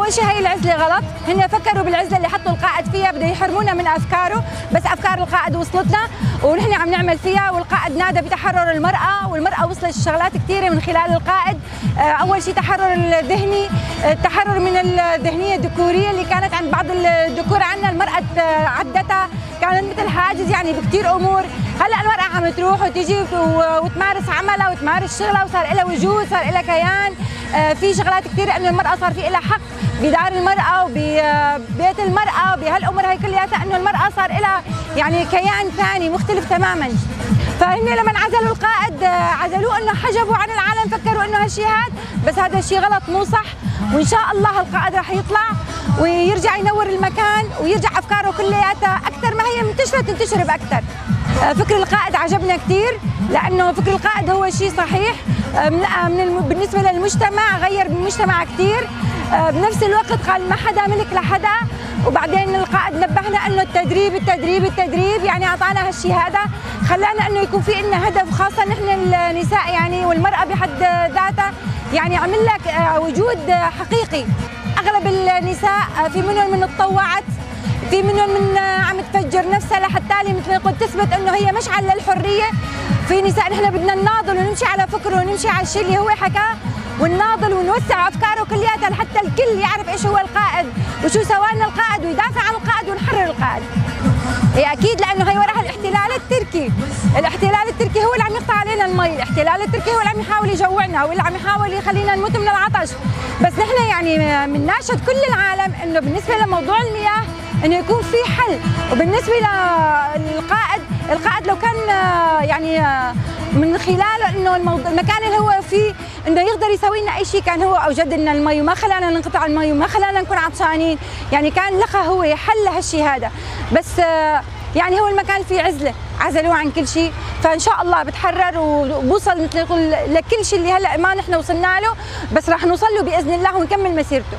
اول شيء هي العزلة غلط، هن فكروا بالعزله اللي حطوا القائد فيها بده يحرمونا من افكاره، بس افكار القائد وصلتنا ونحن عم نعمل فيها، والقائد نادى بتحرر المراة، والمراة وصلت شغلات كثيرة من خلال القائد. اول شيء تحرر الذهني، التحرر من الذهنية الذكورية اللي كانت عند بعض الذكور عندنا، المراة عدتها، كانت مثل حاجز يعني بكثير امور. هلا المراة عم تروح وتجي وتمارس عملها وتمارس شغلها، وصار لها وجود، صار لها كيان. في شغلات كثير انه المراة صار في لها حق بدار المراة وببيت المراة وبهالامور هي كلياتها، انه المراة صار لها يعني كيان ثاني مختلف تماما. فهن لما عزلوا القائد عزلوه انه حجبوا عن العالم، فكروا انه هالشيء هذا، بس هذا الشيء غلط مو صح. وان شاء الله القائد راح يطلع ويرجع ينور المكان ويرجع افكاره كلياتها اكثر ما هي منتشرة تنتشر باكثر. فكر القائد عجبنا كثير، لانه فكر القائد هو شيء صحيح بالنسبة للمجتمع، غير بالمجتمع كثير. بنفس الوقت قال ما حدا ملك لحدا، وبعدين القائد نبهنا انه التدريب التدريب التدريب، يعني اعطانا هالشيء هذا، خلانا انه يكون في لنا هدف، خاصة نحن النساء يعني والمراة بحد ذاتها، يعني عمل لك وجود حقيقي. اغلب النساء في منهم من تطوعت، في منهم من عم تفجر نفسها لحتى مثل ما قلت تثبت انه هي مشعل للحرية. في نساء نحن بدنا نناضل ونمشي على فكرة ونمشي على الشيء اللي هو حكاه، ونناضل ونوسع افكاره كلياتها لحتى الكل يعرف ايش هو القائد وشو سوالنا القائد، ويدافع عن القائد ونحرر القائد. هي اكيد لانه هي وراها الاحتلال التركي، الاحتلال التركي هو اللي عم يقطع علينا المي، الاحتلال التركي هو اللي عم يحاول يجوعنا، هو اللي عم يحاول يخلينا نموت من العطش. بس نحن يعني بنناشد كل العالم انه بالنسبة لموضوع المياه انه يكون في حل. وبالنسبة للقائد، القائد لو كان يعني من خلاله انه المكان اللي هو فيه انه يقدر يسوي لنا اي شيء، كان هو اوجد لنا المي وما خلانا ننقطع المي وما خلانا نكون عطشانين، يعني كان لقى هو حل لهالشيء هذا. بس يعني هو المكان فيه عزله، عزلوه عن كل شيء، فان شاء الله بتحرر وبوصل مثل نقول لكل شيء اللي هلا ما نحن وصلنا له، بس راح نوصل له باذن الله ونكمل مسيرته.